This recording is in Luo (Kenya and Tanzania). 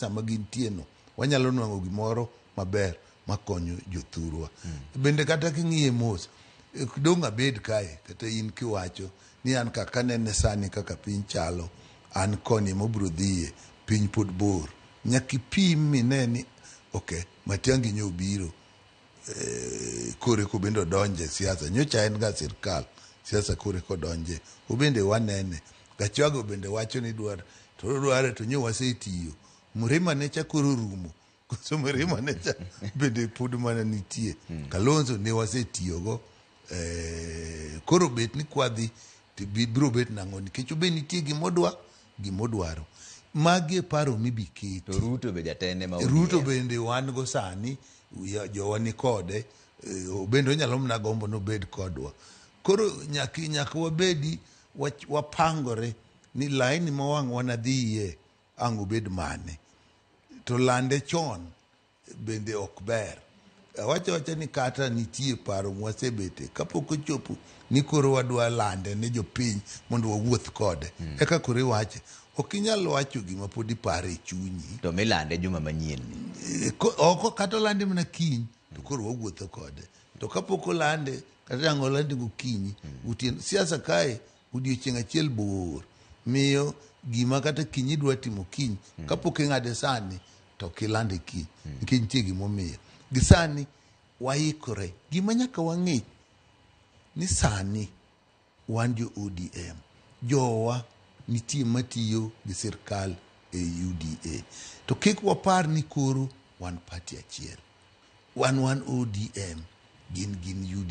Sama gintie no, wanyalo nwang'o gimoro maber makonyo jothurwa. Bende kata king'iye mos, dong' abed kae kata in kiwacho ni an kaka anene sani kaka piny chalo, an koni ema obiro dhiye, piny pod bor. Nyaka ipim mine ni ok, Matiang'i nyo obiro kore ko bende odonje siasa. Nyocha en ga sirkal, siasa kore kodonje. Obende wanene. Gachagua bende wacho ni dwar to dware to nyo wasetiyo. Mrima ne cha koro rumo. Koso mrima ne cha bende pod mana nitie. Kalonzo ne wasetiyogo. Koro bet ni kwadhi to biro bet nang'o nikech obe nitie gimodwa gimodwaro. Magi e paro mibiketi. To Ruto be jatende ma Ruto ODM. Bende wan go sani, jowa ni kode, bende onyalo mana gombo nobed kodwa. Koro nyaka wabedi wapangore ni laini ma wang' wanadhiye ang' obed mane. To lande chon bende ok ber. Awacho awacha ni kata nitie paro mwasebete kapok ochopo ni koro wadwa lande ne jopiny mondo wawuoth kode. Eka koro iwache. Ok inyal wacho gima pod iparo e chunyi. To milande juma manyien ni. Oko kata olande mana kiny to koro wawuotho kode. To kapok olande kata ang' olande gokinyi, otieno. Siasa kae odiochieng' achiel bor. Miyo gima kata kiny idwa timo kiny kapok ing'ade sani to ok ilande kiny nikech nitie gimomiyo. Gi sani waikore. Gima nyaka wang'e ni sani wan jo ODM. Jowa nitie matiyo gi sirkal e UDA. To kik wapar ni koro wan party achiel. Wan ODM, gin UDA.